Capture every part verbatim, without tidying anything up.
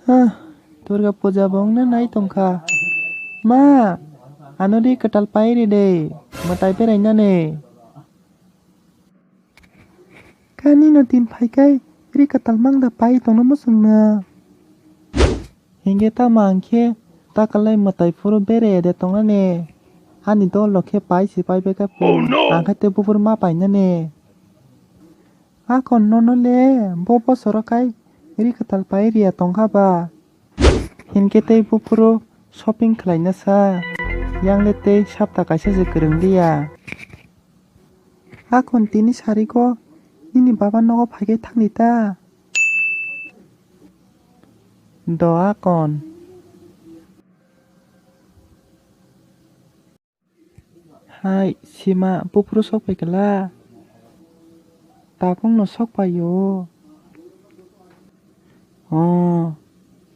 Ah, Durga puja bo wngna nai tongkha. Ma, ano ri kwtal pai ri de, mwtai berainani. Kani no tin phaikai ri kwtal mangda pai tongno muchungno. Hingke tamo ang khe takalai mwtai phuru bere de tongnani. Ani dol rok khe pai si pai beka pu. Oh, no! Ang khe tei buphuru ma painani. Akon nono le bo bosoro kai ri kwtal pai riya tongkha ba. Hinkhe tei buphuru shopping khlaina sa, yang le tei sapta kaisa se kwrwng liya. Akon tini sariko nini baba nogo phaikhe thangdi ta. Do akon. Hai, sima, buphuru sok pai kala? Tabukno sok pai o. O,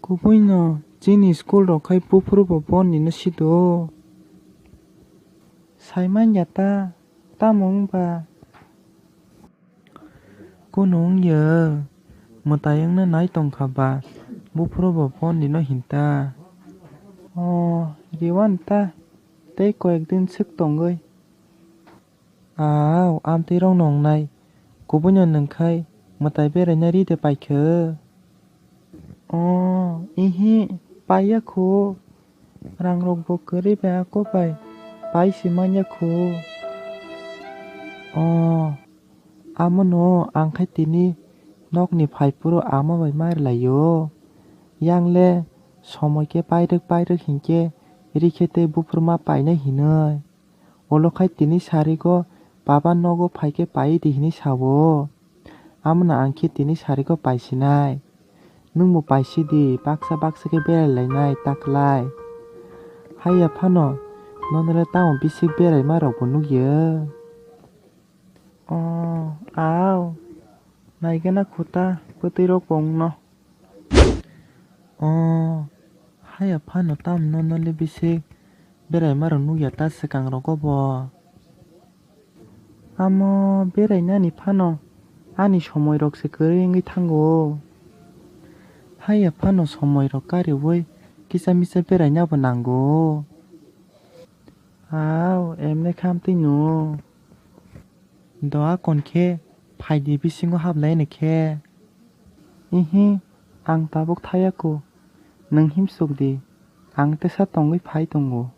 kubui no, chini school rok khai buphuru bo bon ni no sido. Sai man ya ta, tamo wng ba? Kunu wng ya, mwtai wngna nai tongkha ba, buphuru bo bon ni no hinta. O, riwan ta, tei koyek din swk tongwi. Au, amtwi rok no wngnai, kubui no nwng khai mwtai beraina ri de paikha. O, ihi, paiya khu. Rang rok bo kwrwi bai ako bai pai si manya khu. O, amono ang khai tini nokni phai phuru ama bai ma rwlai o. Yang le somoi khe pairwk pairwk hinkhe rikhe tei buphuru ma painai hinwi. Ulo khai tini sarigo baba nogo phaikhe pai di hinwi sao. Amoni ang khe tini sarigo paisinai. Nwngbo paisidi, baksa baksa khe berai lainai ta kwlai. Haiya phano, nono le tamo bisik beraima rokbo nukya. O, au. Naigena khuta, bwtwi rokbo wngno. O, haiya phano tamo nono le bisik beraima rok nukya ta swkang rogo bo. Amo berainani phano ani somoi rok se kwrwi wngwi thango. Haiya phano somoi rok kariui kisa misa beraina bo nango. Au, emne khamtwi no. Doa kon khe phaidi bisingo hablai ni khe. Ihi, ang tabuk thaya ku. Nwng himsuk di. Ang tesa tongwi phai tongo.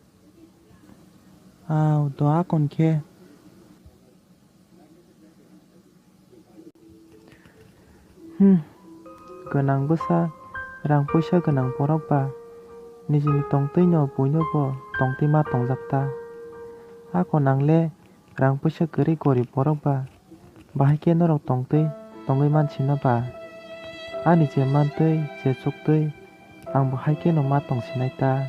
Au, doa kon khe. Hmm, gwnang bwsa, rang puisa gwnang borok ba nijini tongtwi no buino bo tongtwi ma tongjak ta. Ako nang le rang puisa kwrwi gorib borok ba bahai khe norok tongtwi tongwi mansino ba? Ani je mantwi je chuktwi ang bo hai kheno ma tongsinai ta.